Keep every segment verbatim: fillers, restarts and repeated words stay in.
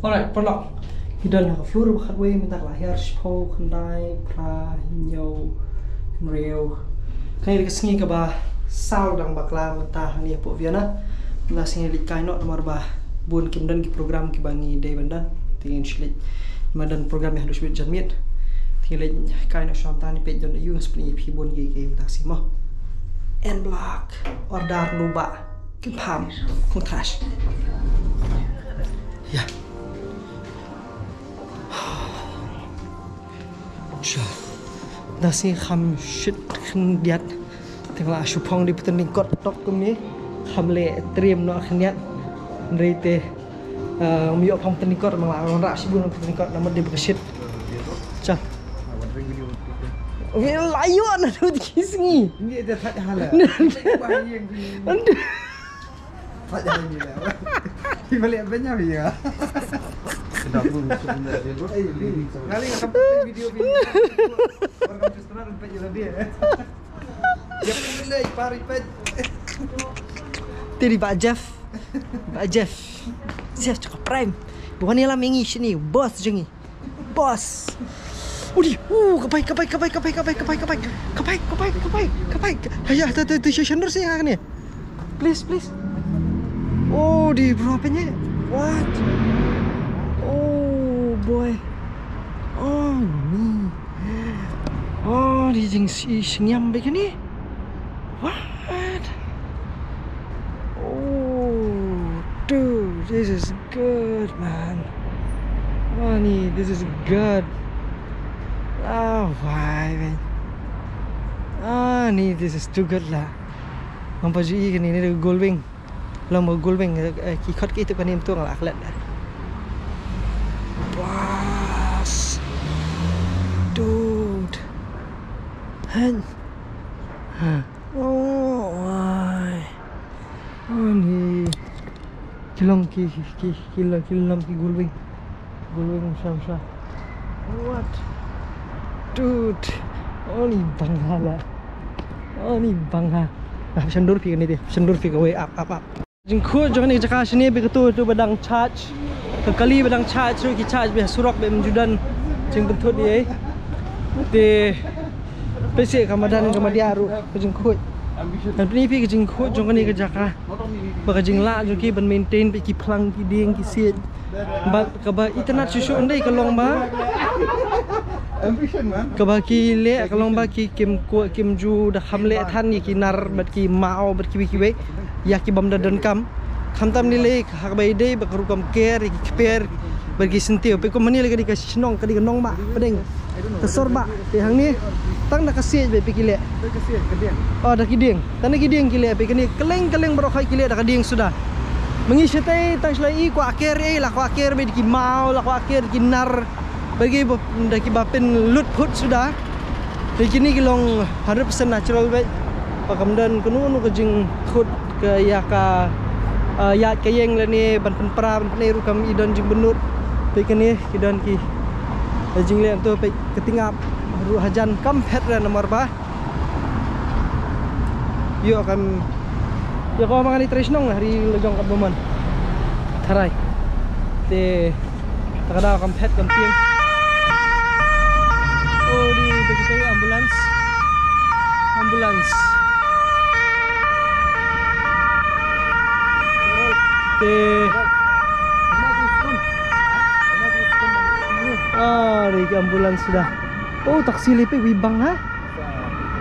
Alright, paralok. Ngi don ha ka floor ba khatwei, mynta ka la hiar shiphew, khyndai, phra, hynñiew, hynriew. Kane ka sngi kaba saw dang bakla mynta hangne hapoh Vienna. Mynta sngi leit kai noh namar ba bun kim don ki program kiba ngi dei ban don. Te ngin shu leit, ma don program ïa haduh shibit janmiet. Te ngin leit kai noh shuwa mynta, ngin peit don aïu, ngan sa pyni ïa phi bun kiei kiei mynta sngi mo. En block, order lu ba. Kim pham, kong thash. Ïa. Sha. Da sngi kham shit khyndiat. Te nga la shu phong dei pyrthei nyngkong tok kumne. Kham leh triem noh khyndiat. Hynrei te, eh, ngam ïoh phong pyrthei nyngkong, ma nga la wanrah shibun pyrthei nyngkong namar dei ba ka shit. Sha. Wi la ïoh naduh ki sngi. Ni da thad hala. Ande. Thad hala ni la. Ni balik banyak ya. Kenapa musuh benda dia tu? Eh, ni. Kali kata video ni. Orang tu sekarang nampak je lah dia. Dia pun boleh pari pet. Te dei Bah Jeff. Bah Jeff. Jeff Chaka Prime. Bukan ni lah mengi sini, bos jengi. Bos. Udi, uh, ka bai, ka bai, ka bai. Ka bai, ka bai, ka bai, ka bai. Ka bai, ka bai, ka bai, ka bai. Haya, tu, tu, tu, shu shandur sih ha kane. Please, please. Oh, di bro, apa ni? What? Oh, boy. Oh, ni. Oh, di jing si, si ngiam beg ni. What? Oh, dude, this is good, man. Ani, this is good. Oh, why, man? Ani, this is too good lah. Ngam pat ju i kane, ni da Goldwing. Long ba Goldwing, eh, ki khot ki tu kane tu nga la klet. Was. Dude. Hen. Ha. Oh, why? Ani. Ki long ki, ki, ki, ki long, ki long ki Goldwing. Goldwing sha sha. What? Dude. Ani bang ha la. Ani bang ha. Ah, shandur phi kane de. Shandur phi kawei, up, up, up. Jingkhuid jong kane ka jaka shane ba katu tu ba dang charge. Ka kali ba dang charge, tu ki charge ba surok ba em ju don jingpynthut ïa. Te peit seh ka madan ka madia ruh ka jingkhuid. Ngan pyni phi ka jingkhuid jong kane ka jaka. Ba ka jinglah jong ki ban maintain, peit ki phlang ki dieng ki siej. Bad kaba itynnad shuh shuh ym dei ka long ba. Ambition, man. Kaba ki leh ka long ba ki kim ku-, kim ju da kham leh than ïa ki nar bad ki maw bad kiwei kiwei. Ïa ki bym da donkam. Khamtam lei lei ha kaba ïadei bad ka rukom ker ïa ki kper bad ki syntiew. Peit kum hangne lei ka dei ka shnong, ka dei ka nongbah pdeng. Ka sorbah, te hangne tang da ka siej beit peit ki leh. Oh, da ki dieng. Tang da ki dieng ki leh, peit kane kylleng kylleng baroh khoit ki leh da ka dieng suda. Ma ngi shatei tang shlei i kwah ker ei, la kwah ker beit ki maw, la kwah ker ki nar. Bad ki ba, da kiba pynlut phut suda. Te kine ki long hundred percent natural beit. Ba kam don kano kano ka jingkhut ka ïa ka, ah, ïaid ka ïeng lane ban pynpra ban pyneh ruh kam i don jingbynnud. Peit kane ki don ki, eh, jingleh to, peit ka tyngab ruh hajan kam phet re namar ba ïoh kam, ïoh ka ma kane trei shnong ha ri la jong ka bymman. Tharai. Te ta ka daw kam phet kam tieng. Oh, di bagi te ambulance. Ambulance. Te. Ah, di ambulance suda. Oh, taksi lipik wibang ha.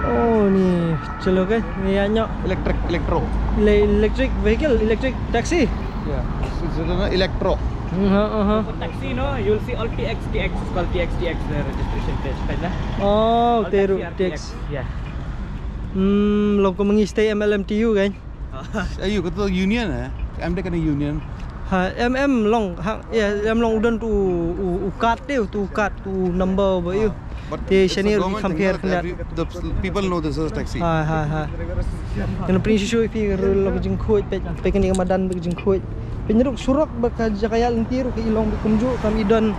Oh, ni chalo ke, ni ïa nyok. Electric, electro. Ele-, electric vehicle, electric taxi. Yeah. It's, it's an electro. Hmm, ha, ha, ha. Taxi, no? You'll see all T X, T X, it's called T X, T X, the registration plate, kan, na? Oh, all te taxi ruh are T X. T X. Yeah. Hmm, long ko mangi stay M L M T U kan? Ayu, kata union, eh? Em dei kane union. Ha, em, em long, ha, ïa, em long u don tu u, u card te, tu u card, tu u number ba ïoh. But te it's a shane ruh ki government thing, compare na, khyndiat. Every, the people know this is a taxi. Ha, ha, ha. Kan pyni shuh shuh ïa phi ruh long ka jingkhuid, peit, peit kane ka madan ba ka jingkhuid. Peit ruh surok ba ka jaka ïaid lynti ruh ka i long ba kumjuh, kam i don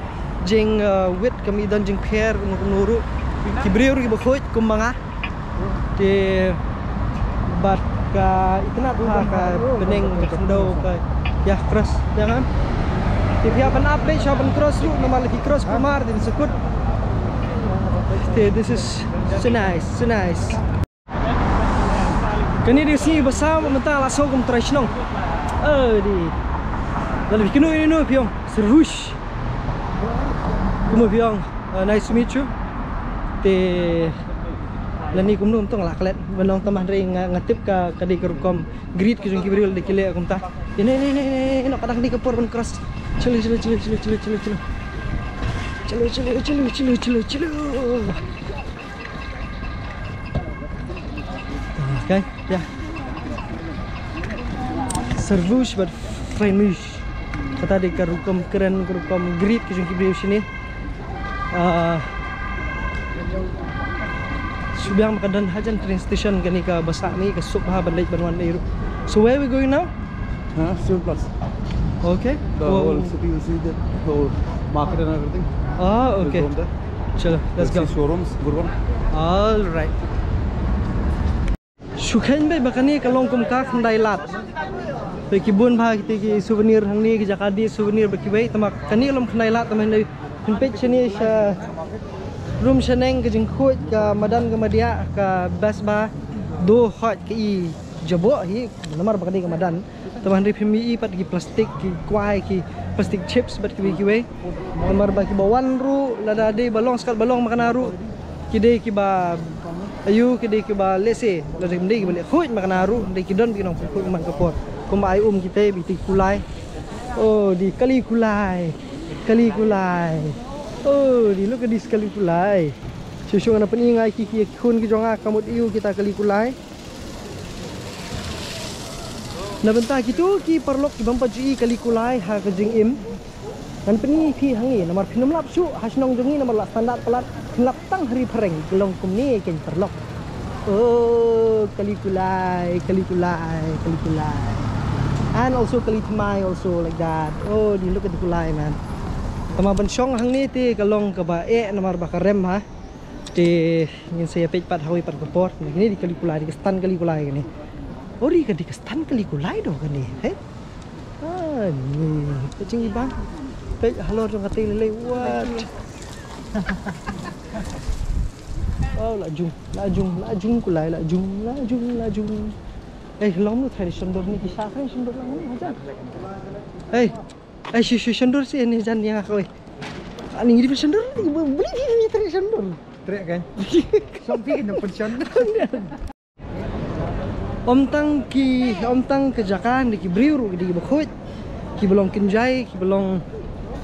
jing, uh, wit, kam i don jingpher, kumno kumno ruh. Ki briew ruh kiba khuid kum ma nga. Te bad ka itynnad ha ka bneng ka khyndew ka ïa cross ïa nga. Te phi hap ban ap beit shuwa ban cross ruh, namar lada phi cross kumar te yn sukut. Te this is so nice, so nice. Kane dei ka sngi ba saw mynta la sngew kum trai shnong. Eh, dei. Lada phi kynnoh ïano ïano phi ong Servush. Kumno phi ong, uh, nice to meet you. Te lane kumno kumto nga la klet. Ban long tang ba hynrei nga, nga tip ka, ka dei ka rukom greet ka jong ki briew lada ki leh kumta. Ïa ne, ne, ne, ne, ne, ka dang dei ka por ban cross. Chalo, chalo, chalo. Chalo, chalo, chalo, chalo. Okay, yeah. Servush bad Fresh. Kata dei ka rukom kren, ka rukom greet ka jong ki briew shane. Ah, shu biang ba ka don hajan train station kane ka bus ne, ka suk bha ban leit ban wan ei ruh. So where we going now? Huh? Seven Plus. Okay. The Wow. whole city, you see that whole market and everything. Ah, We'll okay. go on there. Chalo, let's We'll go. see showrooms, good one. All right. Shu kheiñ beit ba kane ka long kum ka khyndai lad. Bad ki bun bha kita ki souvenir hangne, ki jaka die souvenir bad kiwei, tangba kane long khyndai lad, tangba hynrei phin peit shane sha rum shaneng ka jingkhuid ka madan ka madiah ka best bha. Duh hoi ka i jaboh hi namar ba ka dei ka madan. Tangba hynrei phim ïohi pat ki plastik, ki kwai, ki plastik chips bad kiwei kiwei. Namar ba kiba wan ruh lada dei ba long skat ba long makna ruh ki dei kiba aïu, ki dei kiba lehse lada kim dei kiba leh khuid makna ruh dei ki don ba ki nang khuid man ka por. Kumba ai um kita bad kita ki kulai. Oh, dei kali kulai. Kali kulai. Oh, dei look at this kali kulai. Shuh shuh ngan pyni ïa ki, ki khun ki jong nga ka mut aïu kita kali kulai. Na bynta kito ki paralok ki bym pat ju i kali kulai ha ka jingim, ngan pyni phi hangne namar phin ym lap shuh ha shnong jong ngi namar la standard palat, phin lap tang ha Ri Phareng ki long kumne kein paralok. Oh, kali kulai, kali kulai, kali kulai. And also kali thymmai also like that. Oh, dei look at the kulai, man. Tangba ban shong hangne te ka long kaba eh namar ba ka rem ha. Te ngin sa ïa peit pat hawei pat ka por. Na kine dei kali kulai, dei ka stand kali kulai kane. Ori ka dei ka stand kali kulai doh kane, he? Ah, ni. Ka jingibang. Peit halor jong ka tei lei lei. What? Oh, la jung, la jung, la jung kulai, la jung, la jung, la jung. Eh, long nu tradition dor ni ki sa tradition dor lang ni hajan. Hey. Ai, shi, shi, shandur shi, ni jan yang aku, eh. Ani, ini shandur, ni, beli, beli, beli, beli, shandur. Trek, kan? Sampai kena pension. Om tang ki, om tang ka jaka, ni ki briew ruh, ki dei ba khuid. Kiba long kynjai, kiba long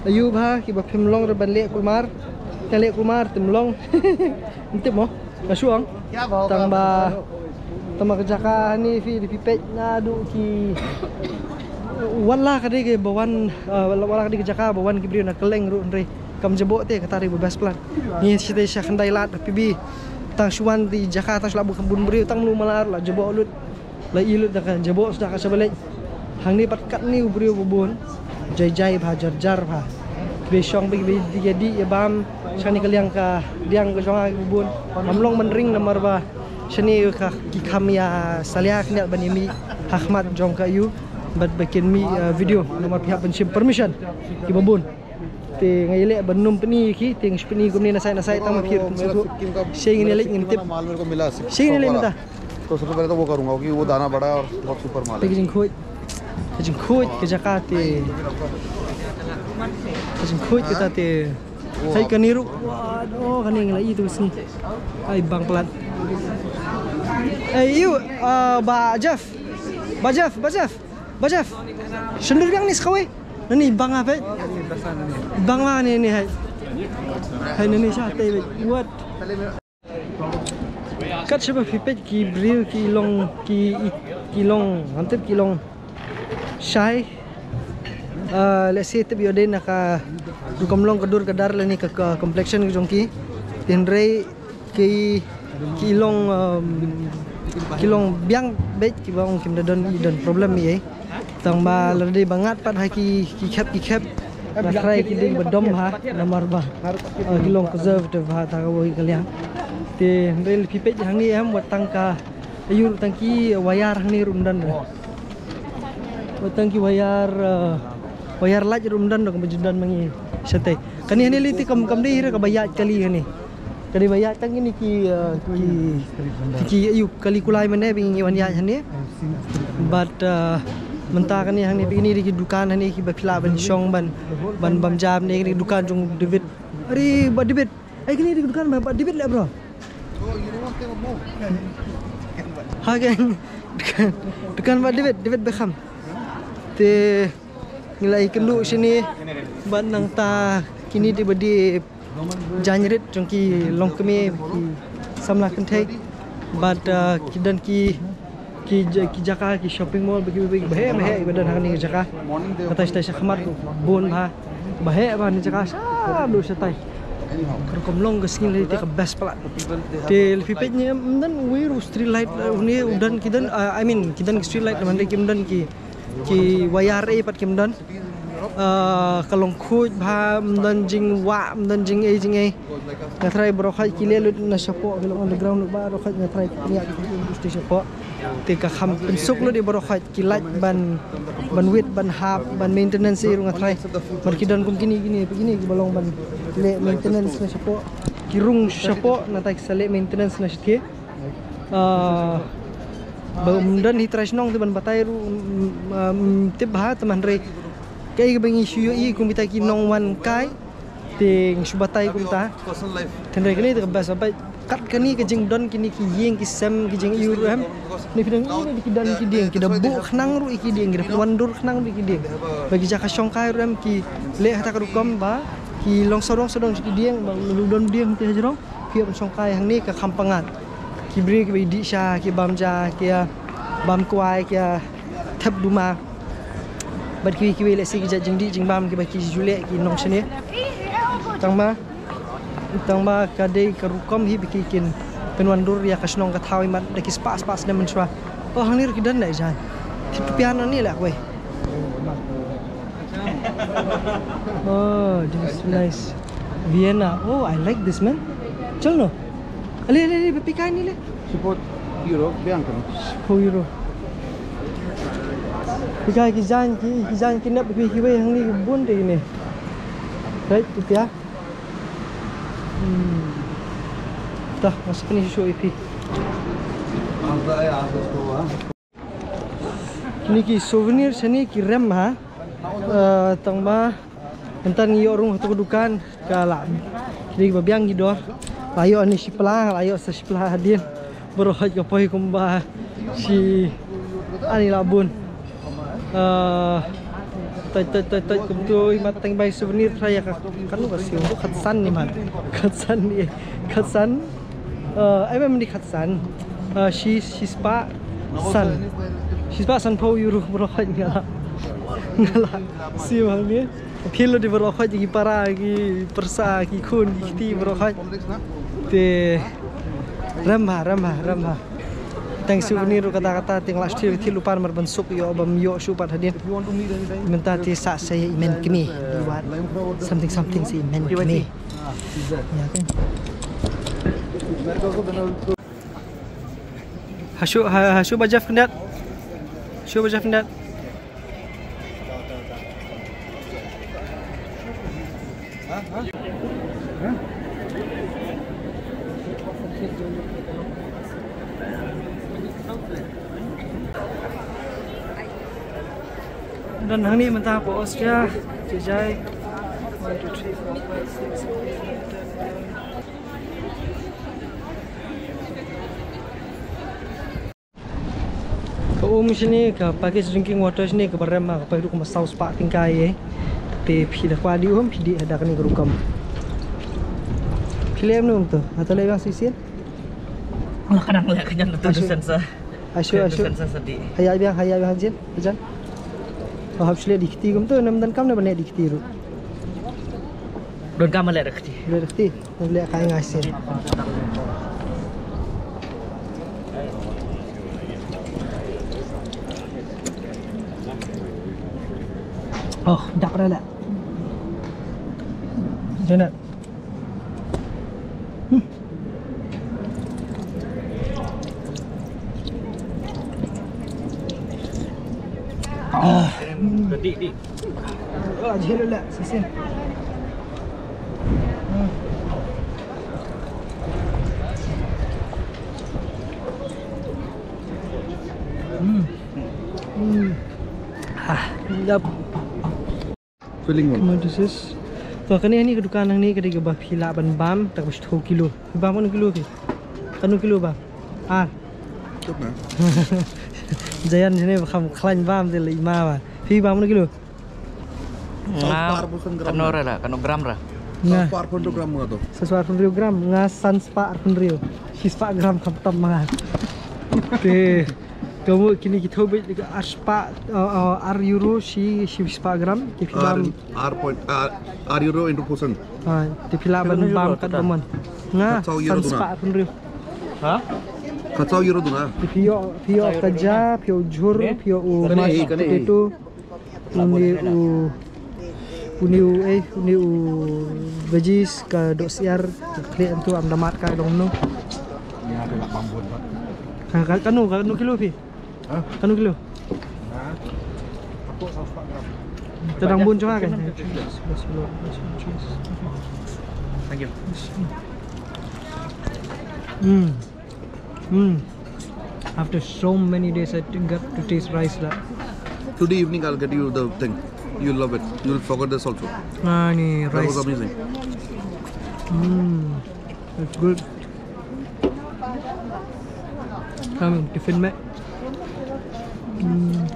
aïu bha, kiba phim long ruh ban leh kulmar. Ka leh kulmar, tim long. Ntip mo. Ka shu ong. Tang ba, tang ba ka jaka hangne phi, phi peit naduh ki. Wat la ka dei ka ba wan, ah, wat la ka dei ka jaka ba wan ki briew na kylleng ruh hynrei kam jaboh te kata dei ba best plan. Ngi shu te sha khyndai lad phi bi. Tang shu wan te jaka tang shu la bun bun briew tang mlu mala la jaboh lut. La i lut da ka jaboh sdang ka sha ba leit. Hangne pat katne u briew ba bun. Jai jai bha jar jar bha. Kiba shong ba kiba dih ïa dih ïa bam. Shane ka liang ka diang ka jong nga ba bun. Ngam long ban ring namar ba shane ka ki kham ïa salia khyndiat ban ïa mih ha khmat jong ka aïu. Bad ba kin mih, eh, video namar phi hap ban shim permission kiba bun. Te nga ïaleh ban nym pyni ïa ki, te nga shu pyni kumne na side na side tang ma phi ruh phin sngewthuh. Shei ngin ïaleh ngin tip. Shei ngin ïaleh mynta. तो सबसे पहले तो वो करूंगा क्योंकि वो दाना बड़ा है और बहुत सुपर माल Te है। Ka jingkhuid. Ka jingkhuid ka jaka te. Ka jingkhuid kata te. Hai kane ruh. Wah, oh, kane ngi la i tu sngi. Ai bang palat. Eh, aïu, ah, ba Jeff. Ba Jeff, ba Jeff. Ba Jeff. Shandur biang ni sa kawei. Nani bang apa? Bang ma ni, ni hai. Hai nani sha te. What? Kat shaba phi peit ki briew ki long ki, ki long, ngam tip ki long shai. Ah, let's say tip ïoh dei na ka rukom long ka dur ka dar lane ka, ka complexion ka jong ki. Hynrei ki, ki long, um, ki long biang beit kiba ong kim da don, i don problem ei. Tang ba lada dei ba ngat pat ha ki, ki khep, ki khep. Nga trai ki dei ba dom ha, namar ba, ah, ki long conservative ha, ta ka wei ka liang. Te, hynrei phi peit hangne em, wat tang ka, aïu tang ki wire hangne ruh ym don re. Wat tang ki wire, ah, Wire light ruh ym don, da kumba ju don ma ngi shatei. Kane hangne lei te kam, kam dei hi ruh kaba ïaid kali hangne. Ka dei ba ïaid tang kine ki, uh, ki, ki, ki, ïa u kali kulai mynne ba ngi wan ïaid hangne. But, uh, mynta kane hangne phi, kine dei ki dukan hangne kiba phi lah ban shong ban, ban bam jam ne, kine dukan jong David. Are Bah David. Ai, kine dei ki dukan Bah, Bah David leh bro. Ha, kan. Dukan, dukan Bah David, David Beckham. Te ngi la ïakynduh shane bad nangta kine dei ba dei jaiñ rit jong ki longkmie, ki samla kynthei. Bad, uh, ki don ki, ki ja-, ki jaka, ki shopping mall ba ki, ba ki, ba heh, ba heh ba don ha kane ka jaka. Kata shatai sha khmat bun bha. Ba heh bha ne jaka shaduh shatai. Ka rukom long ka sngi lei te ka best palat. Te lei phi peit ne ym don uwei ruh street light, uh, une u don ki don, uh, I mean ki don ki street light, namar ki ym don ki, ki wire ei pat kim don. Ah, ka long khuid bha, ym don jingwah, ym don jingei jingei. Nga tharai baroh khoit ki leh lut na shapoh, ki long underground lut bha, baroh khoit nga tharai ki ïa ki lut shapoh. Te ka kham pynsuk lut ïa baroh khoit ki lait ban, ban wit, ban hap, ban maintenance ïa ruh nga tharai. Ban ki don kum kine, kine, kine kiba long ban leh maintenance na shapoh. Ki rung shapoh, nangta ki sa leh maintenance na shathie. Ah, ba ym don hi trai shnong te ban batai ruh, mm, mm, tip bha te, hynrei kaei kaba ngi shu ïohi kum kita ki nongwan kai te ngi shu batai kumta. Hynrei kane te ka best bha. Kat kane ka jingdon kine ki ïing ki sem ki jingïoh ruh em, ne phi dang ïohi ne ki don ki dieng, ki da buh khnang ruh ïa ki dieng, ki da pynwandur khnang ruh ïa ki dieng. Ba ki jaka shongkai ruh em ki leh ha kata ka rukom ba ki long sawdong sawdong ki dieng, ba u don dieng te hajrong. Ki ïa ban shongkai hangne ka kham pyngngad. Ki briew kiba ïa dih sha, ki bam ja, ki ïa bam kwai, ki ïa thep duma. Bad kiwei kiwei lehse ki jait jingdih jingbam kiba ki ju leh ki nong shane. Tang ba, tang ba ka dei ka rukom hi ba ki kin pynwandur ïa ka shnong ka thaw imat da ki spah spah snem mynshuwa. Oh, hangne ruh ki don leh jan. Thip pia nangne leh kawei. Oh, this is nice. Vienna. Oh, I like this, man. Chal no. Ale, ale, ale, phi kai ni le. Shiphew euro, biang kan. Shiphew euro. Phi kai ki jan, ki, ki jan ki nep ki, ki wei hangne ki bun de ni. Right, phi pia. Hmm. Tah, masa kini show ïa phi. Kine ki souvenir shane ki rem ha. Eh, tang ba mynta ngi ïoh rung ha tu ka dukan ka la. Kine kiba biang ki dor. La ïoh ne shi pla, la ïoh sa shi pla hadien. Baroh khoit ka poi kumba shi ani la bun. Eh, toit, toit, toit, toit, kumtu imat tang bai souvenir trai ïa ka, kano ka siew, khatsan ni man. Khatsan ni, khatsan. Eh, ai ba mynta khatsan. Eh, shi, shi spah san. Shi spah sanphew euro baroh khoit nga la. Nga la siew hangne. Appeal lo di baroh khoit ki para, ki pyrsa, ki khun, ki kti baroh khoit. Te rem bha, rem bha, rem bha. Tang souvenir ruh kata kata, tang la stir ki lupan mar ban suk ïoh bam ïoh shu pat hadien. Mynta te sa sa ïa i men kmie. Something something sa i men kmie. Ïa, kan. Hashu, ha-, hashu ba Jeff kyndat. Hashu ba Jeff kyndat. Don hangne mynta hapoh Austria, jai jai. One, two, three, four, five, six, seven, eight, nine, ten, eleven. Ka um shane, ka package drinking water shane, kaba rem ma, ka poi ruh kumba saw spah tyngka ïa. Te phi da kwah dih um, phi dih ha da kane ka rukom. Phi leh em ne um to? Ata leh biang shisien? Lah ka dang leh ka jan tu. Ashu. Dusen sa. Ashu, ashu. Dusen sa sadi. Haya biang, haya biang jin, jan. Oh, hap shu leh dih kti kumtu, nam dan kam ne ban leh dih kti ruh. Don kam leh dih kti. Leh dih kti. Leh kai ngai sien. Oh, dap ra lah. Janet. Hmm. Ah. Di, di. Ajhe lo la, sasin. Hmm. Hmm. Hmm. Ah, yap. Filling one. Come on, this is. To, kane hangne ka dukan hangne ka dei kaba phi lah ban bam, ta kaba shithaw kilo. Phi bam kano kilo phi? Kano kilo bam? Ar. Tip na. Jayan jene ba kham khlaiñ bam te lei ma ba. Phi bam kano kilo? Nga, kano ra, kano gram ra? Nga. Saw spah arphew gram nga to. Saw spah arphew gram, nga san spah arphew. Shi spah gram khamtam ma nga. Te, kamu kine ki thoh beit ar spah, uh, uh, ar euro shi, shi spah gram, te phi bam. Ar, ar point, ar, ar euro into percent. Ah, te phi lah ban bam kat ba mon. Nga san spah arphew. Ha? Khatsaw euro duna. Te phi ïoh, phi ïoh ka ja, phi ïoh jhur, phi ïoh u mashed potato. Une u, une u, eh, une u veggies ka dohsyiar, ka khlieh, hangto ym da mad ka dong no. Ha, ka, kano, kano kilo phi? Ha? Kano kilo? Te dang bun jong nga kan. Thank you. Hmm. Hmm. After so many days, I got to taste rice la. Today evening, I'll get you the thing. You'll love it. You'll forget this also. Ah, ni rice. That was amazing. Hmm. That's good. Come, tiffin meh. Hmm.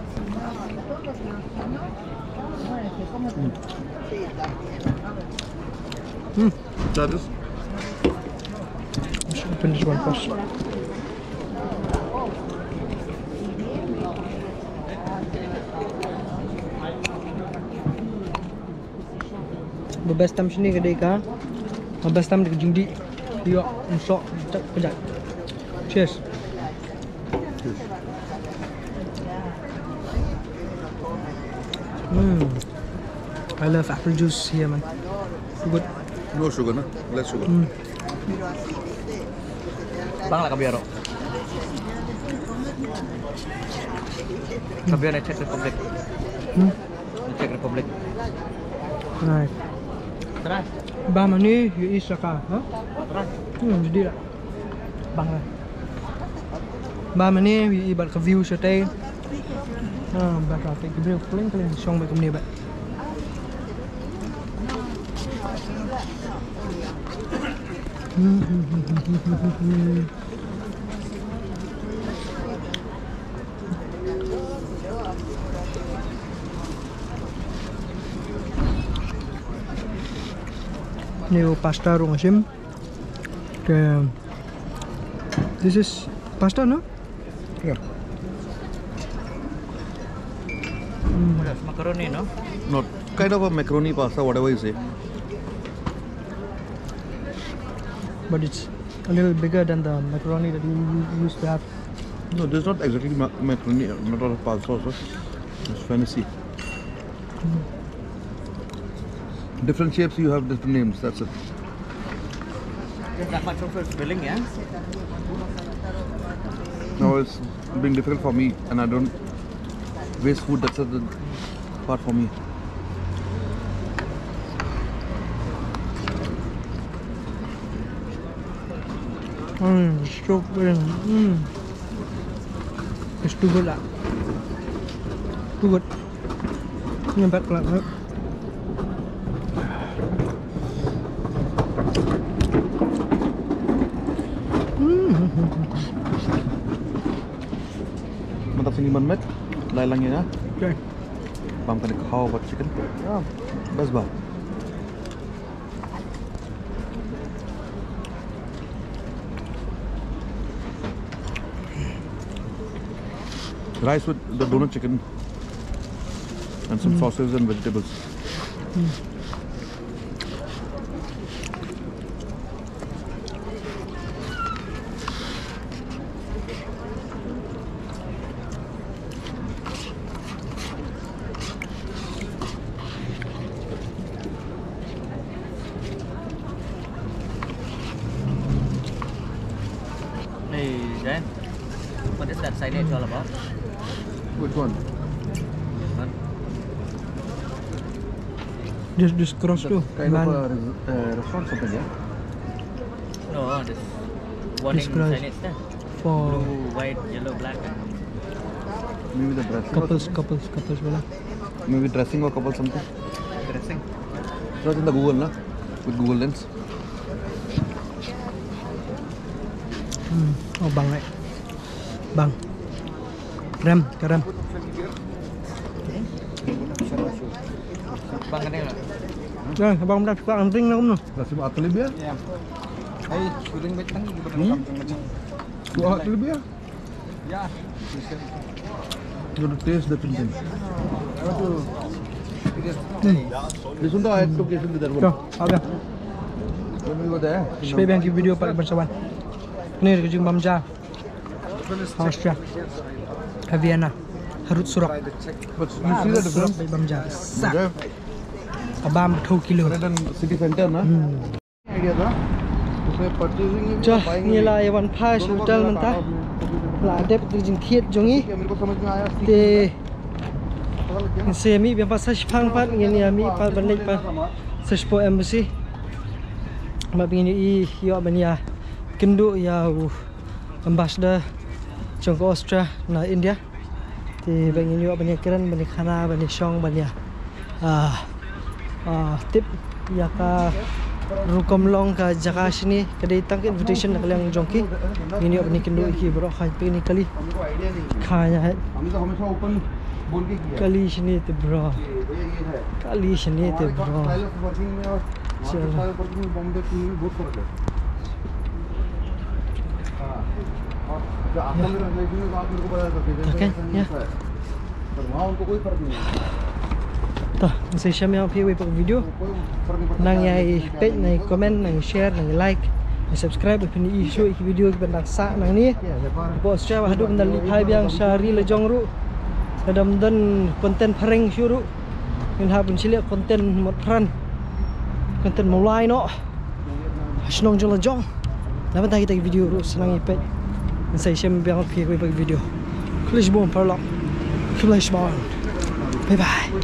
Hmm. That is. Let's open this one first. Ba best tam shini ka dei ka. Ba best tam dei ka jingdih. Ïoh, ym soh, jait, jait. Cheers. Mm. I love apple juice here, man. Good. No sugar, na? Less sugar. Mm. Bang la ka biaro. Ka biaro na Czech Republic. Hmm? Na Czech Republic. Nice. Tara. Ba mane ïa i saka, ha? Tara. Hmm, jadi lah. Bang lah. Ba mane ïa i bad ka view shatei. Ha, ba ka te ki briew kling kling shong ba kumne ba. Ni u pasta ruh nga shim. Okay. This is pasta, no? Yeah. Mm. What else? Macaroni, no? No, kind of a macaroni pasta, whatever you say. But it's a little bigger than the macaroni that you, you used to have. No, this is not exactly ma-, macaroni, not all pasta also. It's fancy. Mm. Different shapes, you have different names, that's it. There's that much of a filling, yeah? No, it's being difficult for me, and I don't waste food, that's the part for me. Mm, so good. Mm. It's too good lah. Too good. Ini bad lah. Mm. Mantap sini ban met. Lai lang ya. Okay. Bang kane khaw bad chicken. Ya, best ba. Rice with the donut chicken and some sauces and vegetables. Hey, Jay, what is that signage all about? Which one? This one. Just, just cross tu. Kind of a res- uh, restaurant something, yeah? No, this warning signage there. For blue, white, yellow, black. Maybe the dressing or couples, something? Couples, couples wala. Maybe dressing or couple something. Dressing. Search in the Google, na? With Google Lens. Hmm. Oh, bang, eh. Bang. Rem, ka rem. Bang ka ding. Eh, bang, dah suka anting na kumno. Dah suka atlet dia? Ya. Hai, suring betang gitu. Hmm? Suka atlet dia? Ya. You have to taste the thing. Hmm. This one, I have to taste with that one. Sure, okay. Let me go there. Shpe biang ki video pat ban sa wan. Ni ka jingbam ja. Austria. Ha Vienna. Harud surok. But you see the difference? Bam ja. Sa. Ka bam two kilo. Rather than city center, na? Hmm. Idea tha. Usme purchasing mein bhi, cha, buying mein bhi. Ngi la ïa wan phai sha hotel mynta. La dep ka jingthied jong ngi. Mujhe to samajh mein aaya. Te ngin sa mih biang pat sa shiphang pat, ngin ïa mih pat ban leit pat sa sha embassy. Ba ngin ïoh ban ïa kynduh ïa u ambassador jong ka Austria na India. Te ba ngin ïoh ban ïa kren, ban ïa khana, ban ïa shong, ban ïa, ah, ah, tip ïa ka rukom long ka jaka shane, ka dei tang ka invitation na ka liang jong ki. Ngin ïoh ban ïa kynduh ïa ki baroh, kha phi ni kali. Kha ïa hai. Kali shane te bro. Kali shane te bro. Chalo. Okay, yeah. Ta, ngin sa ïashem ïa phi wei pat ka video. Nang ïa i peit, nang ïa comment, nang ïa share, nang ïa like, nang ïa subscribe, phin ïohi shuh ïa ki video kiban dang sah nangne. Bad shwa haduh ban da leit phai biang sha ri la jong ruh, lada ym don content phareng shuh ruh, ngin hap ban shu leh content mut phareng, content Mawlai noh. Ha shnong jong la jong. Na bynta kita ki video ruh sa nang ïa peit. Ngin sa ïashem biang phi wei pat ka video. Khublei shibun paralok. Khublei shibun. Bye bye.